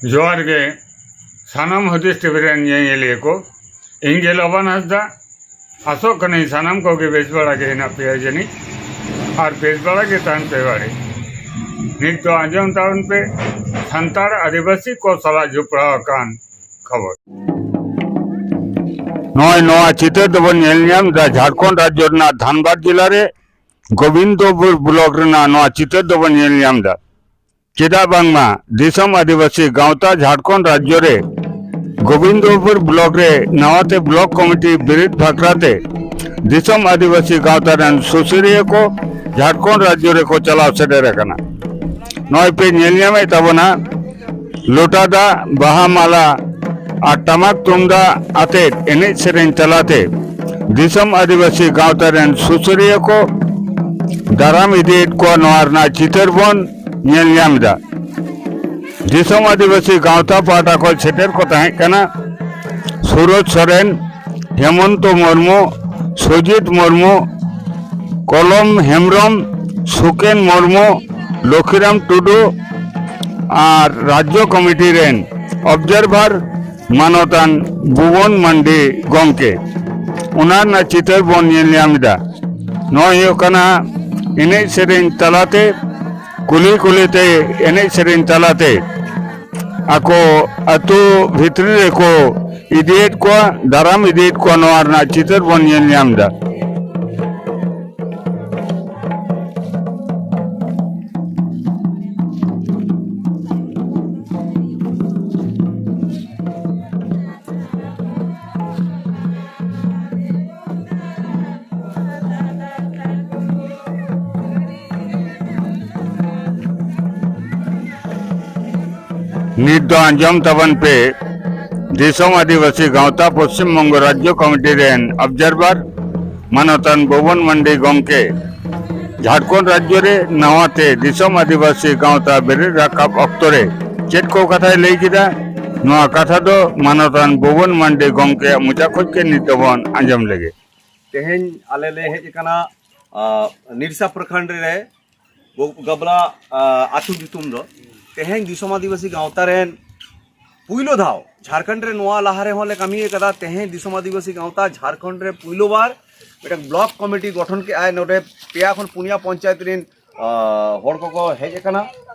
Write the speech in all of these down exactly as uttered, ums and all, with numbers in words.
ᱡᱚᱦᱟᱨ ᱜᱮ ᱥᱟᱱᱟᱢ ᱦᱩᱫᱤᱥ ᱴᱤᱵᱷᱤ ᱨᱮᱱ ᱧᱮᱧᱮᱞᱤᱭᱟᱹ ᱠᱚ᱾ ᱤᱧ ᱜᱮ ᱞᱚᱵᱟᱱ ᱦᱟᱸᱥᱫᱟ᱾ ᱟᱥᱚᱜ ᱠᱟᱹᱱᱟᱹᱧ ᱥᱟᱱᱟᱢ ᱠᱚᱜᱮ ᱵᱮᱥ ᱵᱟᱲᱟ ᱜᱮ ᱦᱮᱱᱟᱜ ᱯᱮᱭᱟ ᱡᱟᱹᱱᱤᱡ, ᱟᱨ ᱵᱮᱥ ᱵᱟᱲᱟ ᱜᱮ ᱛᱟᱦᱮᱱ ᱯᱮ ᱵᱟᱲᱮ᱾ ᱱᱤᱛ ᱫᱚ ᱟᱸᱡᱚᱢ ᱛᱟᱵᱚᱱ ᱯᱮ ᱥᱟᱱᱛᱟᱲ ᱟᱹᱫᱤᱵᱟᱹᱥᱤ ᱠᱚ ᱥᱟᱞᱟᱜ ᱡᱚᱯᱲᱟᱣ ᱟᱠᱟᱱ ᱠᱷᱚᱵᱚᱨ᱾ ᱱᱚᱜᱼᱚᱭ ᱱᱚᱣᱟ ᱪᱤᱛᱟᱹᱨ ᱫᱚᱵᱚᱱ ᱧᱮᱞ ᱧᱟᱢ ᱮᱫᱟ ᱡᱷᱟᱲᱠᱷᱚᱸᱰ ᱨᱟᱡᱽᱡᱚ ᱨᱮᱱᱟᱜ ᱫᱷᱟᱱᱵᱟᱫᱽ ᱡᱮᱞᱟ ᱨᱮ ᱜᱳᱵᱤᱱᱫᱚᱯᱩᱨ ᱵᱞᱚᱠ ᱨᱮᱱᱟᱜ ᱱᱚᱣᱟ ᱪᱤᱛᱟᱹᱨ ᱫᱚᱵᱚᱱ ᱧᱮᱞ ᱧᱟᱢ ᱮᱫᱟ᱾ ᱪᱮᱫᱟᱜ ᱵᱟᱝᱢᱟ ᱫᱤᱥᱚᱢ ᱟᱹᱫᱤᱵᱟᱹᱥᱤ ᱜᱟᱶᱛᱟ ᱡᱷᱟᱲᱠᱷᱚᱸᱰ ᱨᱟᱡᱽᱡᱚ ᱨᱮ ᱜᱳᱵᱤᱱᱫᱚᱯᱩᱨ ᱵᱞᱚᱠ ᱨᱮ ᱱᱟᱣᱟᱛᱮ ᱵᱞᱚᱠ ᱠᱚᱢᱤᱴᱤ ᱵᱮᱨᱮᱫ ᱵᱟᱠᱷᱨᱟ ᱛᱮ ᱫᱤᱥᱚᱢ ᱟᱹᱫᱤᱵᱟᱹᱥᱤ ᱜᱟᱶᱛᱟ ᱨᱮᱱ ᱥᱩᱥᱟᱹᱨᱤᱭᱟᱹ ᱠᱚ ᱡᱷᱟᱲᱠᱷᱚᱸᱰ ᱨᱟᱡᱽᱡᱚ ᱨᱮᱠᱚ ᱪᱟᱞᱟᱣ ᱥᱮᱴᱮᱨ ᱟᱠᱟᱱᱟ᱾ ᱱᱚᱜᱼᱚᱭ ᱯᱮ ᱧᱮᱞ ᱧᱟᱢᱮᱫ ᱛᱟᱵᱚᱱᱟ, ᱞᱚᱴᱟ ᱫᱟᱜ, ᱵᱟᱦᱟ ᱢᱟᱞᱟ ᱟᱨ ᱴᱟᱢᱟᱠ ᱛᱩᱢᱫᱟᱜ ᱟᱛᱮᱫ ᱮᱱᱮᱡ ᱥᱮᱨᱮᱧ ᱛᱟᱞᱟᱛᱮ ᱫᱤᱥᱚᱢ ᱟᱹᱫᱤᱵᱟᱹᱥᱤ ᱜᱟᱶᱛᱟ ᱨᱮᱱ ᱥᱩᱥᱟᱹᱨᱤᱭᱟᱹ ᱠᱚ ᱫᱟᱨᱟᱢ ᱤᱫᱤᱭᱮᱫ ᱠᱚᱣᱟ᱾ ᱱᱚᱣᱟ ᱨᱮᱱᱟᱜ ᱪᱤᱛᱟᱹᱨ ᱵᱚᱱ ᱧᱮᱞ ᱧᱟᱢ ᱮᱫᱟ᱾ ᱫᱤᱥᱚᱢ ᱟᱹᱫᱤᱵᱟᱹᱥᱤ ᱜᱟᱶᱛᱟ ᱯᱟᱦᱴᱟ ᱠᱷᱚᱱ ᱥᱮᱴᱮᱨ ᱠᱚ ᱛᱟᱦᱮᱸ ᱠᱟᱱᱟ ᱥᱩᱨᱚᱡᱽ ᱥᱚᱨᱮᱱ, ᱦᱮᱢᱚᱱᱛᱚ ᱢᱩᱨᱢᱩ, ᱥᱩᱡᱤᱛ ᱢᱩᱨᱢᱩ, ᱠᱚᱞᱚᱢ ᱦᱮᱢᱵᱨᱚᱢ, ᱥᱩᱠᱮᱱ ᱢᱩᱨᱢᱩ, ᱞᱚᱠᱷᱤᱨᱟᱢ ᱴᱩᱰᱩ ᱟᱨ ᱨᱟᱡᱽᱡᱚ ᱠᱚᱢᱤᱴᱤ ᱨᱮᱱ ᱚᱵᱡᱟᱨᱵᱷᱟᱨ ᱢᱟᱱᱚᱛᱟᱱ ᱵᱷᱩᱵᱚᱱ ᱢᱟᱱᱰᱤ ᱜᱚᱢᱠᱮ᱾ ᱚᱱᱟ ᱨᱮᱱᱟᱜ ᱪᱤᱛᱟᱹᱨ ᱵᱚᱱ ᱧᱮᱞ ᱧᱟᱢ ᱮᱫᱟ᱾ ᱱᱚᱣᱟ ᱦᱩᱭᱩᱜ ᱠᱟᱱᱟ ᱮᱱᱮᱡ ᱥᱮᱨᱮᱧ ᱛᱟᱞᱟᱛᱮ, ᱠᱩᱞᱦᱤ ᱠᱩᱞᱦᱤᱛᱮ ᱮᱱᱮᱡ ᱥᱮᱨᱮᱧ ᱛᱟᱞᱟᱛᱮ ᱟᱠᱚ ᱟᱹᱛᱩ ᱵᱷᱤᱛᱨᱤ ᱨᱮᱠᱚ ᱤᱫᱤᱭᱮᱫ ᱠᱚᱣᱟ, ᱫᱟᱨᱟᱢ ᱤᱫᱤᱭᱮᱫ ᱠᱚᱣᱟ᱾ ᱱᱚᱣᱟ ᱨᱮᱱᱟᱜ ᱪᱤᱛᱟᱹᱨ ᱵᱚᱱ ᱧᱮᱞ ᱧᱟᱢ ᱮᱫᱟ᱾ ᱱᱤᱛ ᱫᱚ ᱟᱸᱡᱚᱢ ᱛᱟᱵᱚᱱ ᱯᱮ, ᱫᱤᱥᱚᱢ ᱟᱹᱫᱤᱵᱟᱹᱥᱤ ᱜᱟᱶᱛᱟ ᱯᱚᱥᱪᱤᱢ ᱵᱚᱝᱜᱚ ᱨᱟᱡᱽᱡᱚ ᱠᱚᱢᱤᱴᱤ ᱨᱮᱱ ᱚᱵᱡᱟᱨᱵᱷᱟᱨ ᱢᱟᱱᱚᱛᱟᱱ ᱵᱷᱩᱵᱚᱱ ᱢᱟᱱᱰᱤ ᱜᱚᱢᱠᱮ ᱡᱷᱟᱲᱠᱷᱚᱸᱰ ᱨᱟᱡᱽᱡᱚ ᱨᱮ ᱱᱟᱣᱟᱛᱮ ᱫᱤᱥᱚᱢ ᱟᱹᱫᱤᱵᱟᱹᱥᱤ ᱜᱟᱶᱛᱟ ᱵᱮᱨᱮᱫ ᱨᱟᱠᱟᱵ ᱚᱠᱛᱚ ᱨᱮ ᱪᱮᱫ ᱠᱚ ᱠᱟᱛᱷᱟᱭ ᱞᱟᱹᱭ ᱠᱮᱫᱟ, ᱱᱚᱣᱟ ᱠᱟᱛᱷᱟ ᱫᱚ ᱢᱟᱱᱚᱛᱟᱱ ᱵᱷᱩᱵᱚᱱ ᱢᱟᱱᱰᱤ ᱜᱚᱢᱠᱮᱭᱟᱜ ᱢᱚᱪᱟ ᱠᱷᱚᱱ ᱜᱮ ᱱᱤᱛ ᱫᱚᱵᱚᱱ ᱟᱸᱡᱚᱢ ᱞᱮᱜᱮ᱾ ᱛᱮᱦᱮᱧ ᱟᱞᱮ ᱞᱮ ᱦᱮᱡ ᱟᱠᱟᱱᱟ, ᱟ, ᱱᱤᱨᱥᱟ ᱯᱨᱚᱠᱷᱚᱸᱰ ᱨᱮ ᱜᱚ-, ᱜᱟᱵᱞᱟ, ᱟ, ᱟᱹᱛᱩ ᱧᱩᱛᱩᱢ ᱫᱚ᱾ ᱛᱮᱦᱮᱧ ᱫᱤᱥᱚᱢ ᱟᱹᱫᱤᱵᱟᱹᱥᱤ ᱜᱟᱶᱛᱟ ᱨᱮᱱ ᱯᱩᱭᱞᱩ ᱫᱷᱟᱣ ᱡᱷᱟᱲᱠᱷᱚᱸᱰ ᱨᱮ, ᱱᱚᱣᱟ ᱞᱟᱦᱟ ᱨᱮᱦᱚᱸ ᱞᱮ ᱠᱟᱹᱢᱤ ᱟᱠᱟᱫᱟ᱾ ᱛᱮᱦᱮᱧ ᱫᱤᱥᱚᱢ ᱟᱹᱫᱤᱵᱟᱹᱥᱤ ᱜᱟᱶᱛᱟ ᱡᱷᱟᱲᱠᱷᱚᱸᱰ ᱨᱮ ᱯᱩᱭᱞᱩ ᱵᱟᱨ ᱢᱤᱫᱴᱟᱝ ᱵᱞᱚᱠ ᱠᱚᱢᱤᱴᱤ ᱜᱚᱴᱷᱚᱱ ᱠᱮᱜᱼᱟᱭ᱾ ᱱᱚᱰᱮ ᱯᱮᱭᱟ ᱠᱷᱚᱱ ᱯᱩᱱᱭᱟ ᱯᱚᱧᱪᱟᱭᱮᱛ ᱨᱮᱱ, ᱟᱸ, ᱦᱚᱲ ᱠᱚᱠᱚ ᱦᱮᱡ ᱟᱠᱟᱱᱟ᱾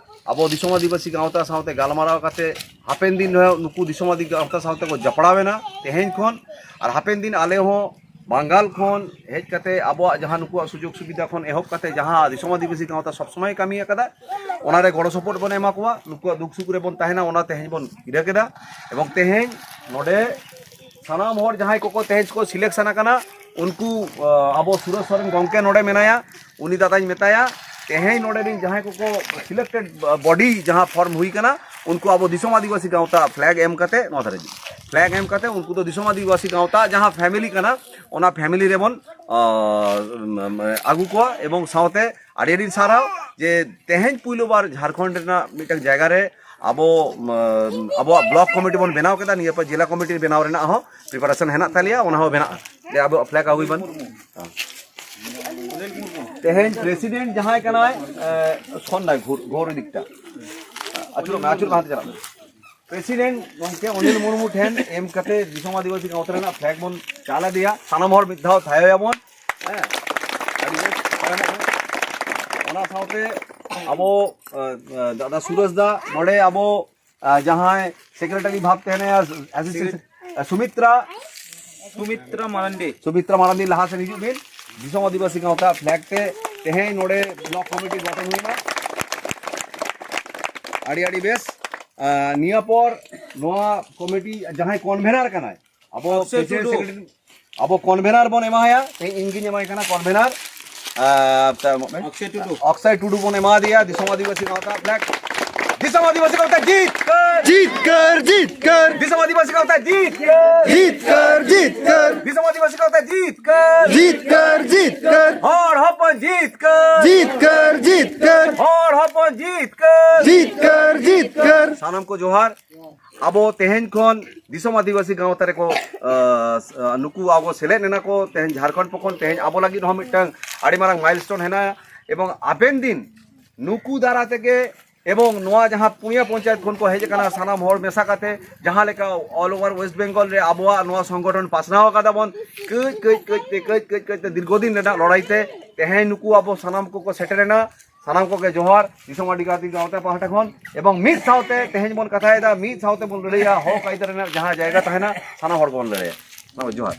ᱟᱵᱚ ᱫᱤᱥᱚᱢ ᱟᱹᱫᱤᱵᱟᱹᱥᱤ ᱜᱟᱶᱛᱟ ᱥᱟᱶᱛᱮ ᱜᱟᱞᱢᱟᱨᱟᱣ ᱠᱟᱛᱮ ᱦᱟᱯᱮᱱ ᱫᱤᱱ ᱨᱮᱦᱚᱸ ᱱᱩᱠᱩ ᱫᱤᱥᱚᱢ ᱟᱹᱫᱤᱵᱟᱹᱥᱤ ᱜᱟᱶᱛᱟ ᱥᱟᱶᱛᱮ ᱠᱚ ᱡᱚᱯᱲᱟᱣ ᱮᱱᱟ ᱛᱮᱦᱮᱧ ᱠᱷᱚᱱ᱾ ᱟᱨ ᱦᱟᱯᱮᱱ ᱫᱤᱱ ᱟᱞᱮ ᱦᱚᱸ ᱵᱟᱝᱜᱟᱞ ᱠᱷᱚᱱ ᱦᱮᱡ ᱠᱟᱛᱮ ᱟᱵᱚᱣᱟᱜ ᱡᱟᱦᱟᱸ ᱱᱩᱠᱩᱣᱟᱜ ᱥᱩᱡᱳᱜᱽ ᱥᱩᱵᱤᱫᱷᱟ ᱠᱷᱚᱱ ᱮᱦᱚᱵ ᱠᱟᱛᱮ ᱡᱟᱦᱟᱸ ᱫᱤᱥᱚᱢ ᱟᱹᱫᱤᱵᱟᱹᱥᱤ ᱜᱟᱶᱛᱟ ᱥᱚᱵᱽ ᱥᱚᱢᱚᱭ ᱠᱟᱹᱢᱤ ᱟᱠᱟᱫᱟ, ᱚᱱᱟᱨᱮ ᱜᱚᱲᱚ ᱥᱚᱯᱚᱦᱚᱫ ᱵᱚᱱ ᱮᱢᱟ ᱠᱚᱣᱟ, ᱱᱩᱠᱩᱣᱟᱜ ᱫᱩᱠ ᱥᱩᱠ ᱨᱮᱵᱚᱱ ᱛᱟᱦᱮᱱᱟ, ᱚᱱᱟ ᱛᱮᱦᱮᱧ ᱵᱚᱱ ᱠᱤᱨᱟᱹ ᱠᱮᱫᱟ᱾ ᱮᱵᱚᱝ ᱛᱮᱦᱮᱧ ᱱᱚᱰᱮ ᱥᱟᱱᱟᱢ ᱦᱚᱲ ᱡᱟᱦᱟᱸᱭ ᱠᱚᱠᱚ ᱛᱮᱦᱮᱧ ᱠᱚ ᱥᱤᱞᱮᱠᱥᱚᱱ ᱟᱠᱟᱱᱟ, ᱩᱱᱠᱩ, ᱟᱸ, ᱟᱵᱚ ᱥᱩᱨᱮᱥ ᱥᱚᱨᱮᱱ ᱜᱚᱢᱠᱮ ᱱᱚᱰᱮ ᱢᱮᱱᱟᱭᱟ, ᱩᱱᱤ ᱫᱟᱫᱟᱧ ᱢᱮᱛᱟᱭᱟ, ᱛᱮᱦᱮᱧ ᱱᱚᱰᱮ ᱨᱮᱱ ᱡᱟᱦᱟᱸᱭ ᱠᱚᱠᱚ ᱥᱤᱞᱮᱠᱴᱮᱰ ᱵᱚᱰᱤ ᱡᱟᱦᱟᱸ ᱯᱷᱚᱨᱢ ᱦᱩᱭ ᱠᱟᱱᱟ, ᱩᱱᱠᱩ ᱟᱵᱚ ᱫᱤᱥᱚᱢ ᱟᱹᱫᱤᱵᱟᱹᱥᱤ ᱜᱟᱶᱛᱟ ᱯᱷᱞᱮᱜ ᱮᱢ ᱠᱟᱛᱮ, ᱱᱚᱣᱟ ᱫᱷᱟᱨᱮ ᱦᱤᱡᱩᱜ, ᱯᱷᱞᱮᱜ ᱮᱢ ᱠᱟᱛᱮ ᱩᱱᱠᱩ ᱫᱚ ᱫᱤᱥᱚᱢ ᱟᱹᱫᱤᱵᱟᱹᱥᱤ ᱜᱟᱶᱛᱟ ᱡᱟᱦᱟᱸ ᱯᱷᱮᱢᱮᱞᱤ ᱠᱟᱱᱟ, ᱚᱱᱟ ᱯᱷᱮᱢᱮᱞᱤ ᱨᱮᱵᱚᱱ, ᱟᱸ, ᱟᱹᱜᱩ ᱠᱚᱣᱟ᱾ ᱮᱵᱚᱝ ᱥᱟᱶᱛᱮ ᱟᱹᱰᱤ ᱟᱹᱰᱤ ᱥᱟᱨᱦᱟᱣ ᱡᱮ ᱛᱮᱦᱮᱧ ᱯᱩᱭᱞᱩ ᱵᱟᱨ ᱡᱷᱟᱲᱠᱷᱚᱸᱰ ᱨᱮᱱᱟᱜ ᱢᱤᱫᱴᱟᱝ ᱡᱟᱭᱜᱟ ᱨᱮ ᱟᱵᱚ, ᱟᱸ, ᱟᱵᱚᱣᱟᱜ ᱵᱞᱚᱠ ᱠᱚᱢᱤᱴᱤ ᱵᱚᱱ ᱵᱮᱱᱟᱣ ᱠᱮᱫᱟ᱾ ᱱᱤᱭᱟᱹ ᱯᱚᱨ ᱡᱮᱞᱟ ᱠᱚᱢᱤᱴᱤ ᱵᱮᱱᱟᱣ ᱨᱮᱱᱟᱜ ᱦᱚᱸ ᱯᱨᱤᱯᱟᱨᱮᱥᱚᱱ ᱦᱮᱱᱟᱜ ᱛᱟᱞᱮᱭᱟ, ᱚᱱᱟ ᱦᱚᱸ ᱵᱮᱱᱟᱜᱼᱟ᱾ ᱡᱮ ᱟᱵᱚ ᱯᱷᱞᱮᱜ ᱟᱹᱜᱩᱭ ᱵᱚᱱ᱾ ᱛᱮᱦᱮᱧ ᱯᱨᱮᱥᱤᱰᱮᱱᱴ ᱡᱟᱦᱟᱸᱭ ᱠᱟᱱᱟᱭ, ᱮ, ᱥᱚᱱ ᱱᱟᱭ ᱜᱷᱳᱨ, ᱜᱷᱳᱨ ᱫᱤᱠᱴᱟ᱾ ᱟᱹᱪᱩᱨᱚᱜ ᱢᱮ, ᱟᱹᱪᱩᱨᱚᱜ ᱢᱮ, ᱦᱟᱱᱛᱮ ᱪᱟᱞᱟᱜ ᱢᱮ᱾ ᱯᱨᱮᱥᱤᱰᱮᱱᱴ ᱜᱚᱢᱠᱮ ᱚᱱᱤᱞ ᱢᱩᱨᱢᱩ ᱴᱷᱮᱱ ᱮᱢ ᱠᱟᱛᱮ ᱫᱤᱥᱚᱢ ᱟᱹᱫᱤᱵᱟᱹᱥᱤ ᱜᱟᱶᱛᱟ ᱨᱮᱱᱟᱜ ᱯᱷᱞᱮᱜ ᱵᱚᱱ ᱪᱟᱞ ᱟᱫᱮᱭᱟ᱾ ᱥᱟᱱᱟᱢ ᱦᱚᱲ ᱢᱤᱫ ᱫᱷᱟᱣ ᱛᱷᱟᱭᱚᱭᱟᱵᱚᱱ᱾ ᱦᱮᱸ, ᱟᱹᱰᱤ ᱵᱮᱥ ᱛᱟᱭᱚᱢᱚᱜ ᱢᱮ᱾ ᱚᱱᱟ ᱥᱟᱶᱛᱮ ᱟᱵᱚ, ᱮ, ᱮ, ᱫᱟᱫᱟ ᱥᱩᱨᱮᱥ ᱫᱟ ᱱᱚᱰᱮ ᱟᱵᱚ, ᱮ, ᱡᱟᱦᱟᱸᱭ ᱥᱮᱠᱨᱮᱴᱟᱨᱤ ᱵᱷᱟᱵᱽ ᱛᱮ ᱦᱮᱱᱟᱭᱟ, ᱮᱥᱤᱥᱴᱮᱱᱴ, ᱮ, ᱥᱩᱢᱤᱛᱨᱟ, ᱥᱩᱢᱤᱛᱨᱟ ᱢᱟᱨᱟᱱᱰᱤ᱾ ᱥᱩᱢᱤᱛᱨᱟ ᱢᱟᱨᱟᱱᱰᱤ, ᱞᱟᱦᱟ ᱥᱮᱱ ᱦᱤᱡᱩᱜ ᱵᱤᱱ᱾ ᱫᱤᱥᱚᱢ ᱟᱹᱫᱤᱵᱟᱹᱥᱤ ᱜᱟᱶᱛᱟ ᱯᱷᱞᱮᱜ ᱛᱮ ᱛᱮᱦᱮᱧ ᱱᱚᱰᱮ ᱵᱞᱚᱠ ᱠᱚᱢᱤᱴᱤ ᱜᱚᱴᱷᱚᱱ ᱦᱩᱭᱱᱟ᱾ ᱟᱹᱰᱤ ᱟᱹᱰᱤ ᱵᱮᱥ᱾ ᱟᱨ ᱱᱤᱭᱟᱹ ᱯᱚᱨ ᱱᱚᱣᱟ ᱠᱚᱢᱤᱴᱤ ᱡᱟᱦᱟᱸᱭ ᱠᱚᱱᱵᱷᱮᱱᱟᱨ ᱠᱟᱱᱟᱭ, ᱟᱵᱚ ᱚᱠᱥᱚᱭ ᱯᱨᱮᱥᱤᱰᱮᱱᱴ ᱴᱩᱰᱩ᱾ ᱥᱮᱠᱨᱮᱴᱟᱨᱤ, ᱟᱵᱚ ᱠᱚᱱᱵᱷᱮᱱᱟᱨ ᱵᱚᱱ ᱮᱢᱟᱭᱟ᱾ ᱛᱮᱦᱮᱧ ᱤᱧ ᱜᱤᱧ ᱮᱢᱟᱭ ᱠᱟᱱᱟ ᱠᱚᱱᱵᱷᱮᱱᱟᱨ᱾ ᱟᱨ, ᱚᱠᱥᱚᱭ ᱴᱩᱰᱩ᱾ ᱚᱠᱥᱚᱭ ᱴᱩᱰᱩ ᱵᱚᱱ ᱮᱢᱟ ᱫᱮᱭᱟ ᱫᱤᱥᱚᱢ ᱟᱹᱫᱤᱵᱟᱹᱥᱤ ᱜᱟᱶᱛᱟ ᱯᱷᱞᱮᱜ᱾ ᱫᱤᱥᱚᱢ ᱟᱹᱫᱤᱵᱟᱹᱥᱤ ᱜᱟᱶᱛᱟ ᱡᱤᱛᱠᱟᱹᱨ! ᱡᱤᱛᱠᱟᱹᱨ, ᱡᱤᱛᱠᱟᱹᱨ! ᱫᱤᱥᱚᱢ ᱟᱹᱫᱤᱵᱟᱹᱥᱤ ᱜᱟᱶᱛᱟ ᱡᱤᱛᱠᱟᱹᱨ! ᱡᱤᱛᱠᱟᱹᱨ, ᱡᱤᱛᱠᱟᱹᱨ! ᱫᱤᱥᱚᱢ ᱟᱹᱫᱤᱵᱟᱹᱥᱤ ᱜᱟᱶᱛᱟ ᱡᱤᱛᱠᱟᱹᱨ! ᱡᱤᱛᱠᱟᱹᱨ, ᱡᱤᱛᱠᱟᱹᱨ! ᱦᱚᱲ ᱦᱚᱯᱚᱱ ᱡᱤᱛᱠᱟᱹᱨ! ᱡᱤᱛᱠᱟᱹᱨ, ᱡᱤᱛᱠᱟᱹᱨ! ᱦᱚᱲ ᱦᱚᱯᱚᱱ ᱡᱤᱛᱠᱟᱹᱨ! ᱡᱤᱛᱠᱟᱹᱨ, ᱡᱤᱛᱠᱟᱹᱨ! ᱥᱟᱱᱟᱢ ᱠᱚ ᱡᱚᱦᱟᱨ᱾ ᱟᱵᱚ ᱛᱮᱦᱮᱧ ᱠᱷᱚᱱ ᱫᱤᱥᱚᱢ ᱟᱹᱫᱤᱵᱟᱹᱥᱤ ᱜᱟᱶᱛᱟ ᱨᱮᱠᱚ, ᱟᱸ, ᱱᱩᱠᱩ ᱟᱵᱚ ᱥᱮᱞᱮᱫ ᱮᱱᱟ ᱠᱚ᱾ ᱛᱮᱦᱮᱧ ᱡᱷᱟᱲᱠᱷᱚᱸᱰ ᱯᱚᱠᱷᱚᱱ ᱛᱮᱦᱮᱧ ᱟᱵᱚ ᱞᱟᱹᱜᱤᱫ ᱦᱚᱸ ᱢᱤᱫᱴᱟᱝ ᱟᱹᱰᱤ ᱢᱟᱨᱟᱝ ᱢᱟᱭᱤᱞᱥᱴᱳᱱ ᱦᱮᱱᱟᱜᱼᱟ᱾ ᱮᱵᱚᱝ ᱦᱟᱯᱮᱱ ᱫᱤᱱ ᱱᱩᱠᱩ ᱫᱟᱨᱟ ᱛᱮᱜᱮ ᱮᱵᱚᱝ ᱱᱚᱣᱟ ᱡᱟᱦᱟᱸ ᱯᱩᱱᱭᱟ ᱯᱚᱧᱪᱟᱭᱮᱛ ᱠᱷᱚᱱ ᱠᱚ ᱦᱮᱡ ᱟᱠᱟᱱᱟ ᱥᱟᱱᱟᱢ ᱦᱚᱲ ᱢᱮᱥᱟ ᱠᱟᱛᱮ, ᱡᱟᱦᱟᱸ ᱞᱮᱠᱟ all over West Bengal ᱨᱮ ᱟᱵᱚᱣᱟᱜ ᱱᱚᱣᱟ ᱥᱚᱝᱜᱚᱴᱷᱚᱱ ᱯᱟᱥᱱᱟᱣ ᱟᱠᱟᱫᱟ ᱵᱚᱱ, ᱠᱟᱹᱡ ᱠᱟᱹᱡ ᱠᱟᱹᱡ ᱛᱮ ᱠᱟᱹᱡ ᱠᱟᱹᱡ ᱠᱟᱹᱡ ᱛᱮ ᱫᱤᱨᱜᱷᱚ ᱫᱤᱱ ᱨᱮᱱᱟᱜ ᱞᱚᱲᱟᱭ ᱛᱮ ᱛᱮᱦᱮᱧ ᱱᱩᱠᱩ ᱟᱵᱚ ᱥᱟᱱᱟᱢ ᱠᱚᱠᱚ ᱥᱮᱴᱮᱨᱮᱱᱟ᱾ ᱥᱟᱱᱟᱢ ᱠᱚᱜᱮ ᱡᱚᱦᱟᱨ, ᱫᱤᱥᱚᱢ ᱟᱹᱰᱤ ᱜᱟᱛᱮ ᱜᱟᱶᱛᱟ ᱯᱟᱦᱴᱟ ᱠᱷᱚᱱ᱾ ᱮᱵᱚᱝ ᱢᱤᱫ ᱥᱟᱶᱛᱮ ᱛᱮᱦᱮᱧ ᱵᱚᱱ ᱠᱟᱛᱷᱟᱭᱮᱫᱟ, ᱢᱤᱫ ᱥᱟᱶᱛᱮ ᱵᱚᱱ ᱞᱟᱹᱲᱦᱟᱹᱭᱟ ᱦᱚᱠ ᱟᱹᱭᱫᱟᱹᱨ ᱨᱮᱱᱟᱜ ᱡᱟᱦᱟᱸ ᱡᱟᱭᱜᱟ ᱛᱟᱦᱮᱱᱟ, ᱥᱟᱱᱟᱢ ᱦᱚᱲ ᱵᱚᱱ ᱞᱟᱹᱲᱦᱟᱹᱭᱟ᱾ ᱢᱟ ᱡᱚᱦᱟᱨ᱾